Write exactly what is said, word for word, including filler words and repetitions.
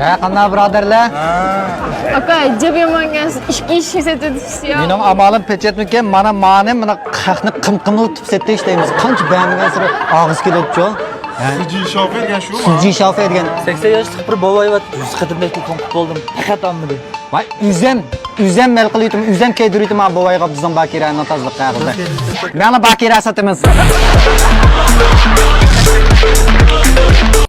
ھە، قانداق بۇرادەرلەر؟ ئاكا، ئەجەب يامان ئىككى ئىشنى سېتىۋېتىپسىز يا. مېنىڭ ئامالىم پېچەتمىكەن، مانا مانى، مانا خەقنى قىمقىملىتىپ سېتىش دەيمىز. قانچە بەرمىگەنسېرى ئاغزى كېلىدىچۇ. سۈجى شاۋفې دېگەن شۇ. سۈجى شاۋفې دېگەن. سەكسەن ياشلىق بىر بوۋاي بار، يۈز قېتىم بەكلا توڭقۇپ بولدۇم، پەقەت ئالمىدى. ۋاي، ئۆزەم، ئۆزەم مەل قىلىۋېتىمەن، ئۆزەم كىيدۈرۈۋېتىمەن بوۋايغا بىزنىڭ باكىرەنىڭ تازىلىق قەغىزى. مانا باكىرە ساتىمىز.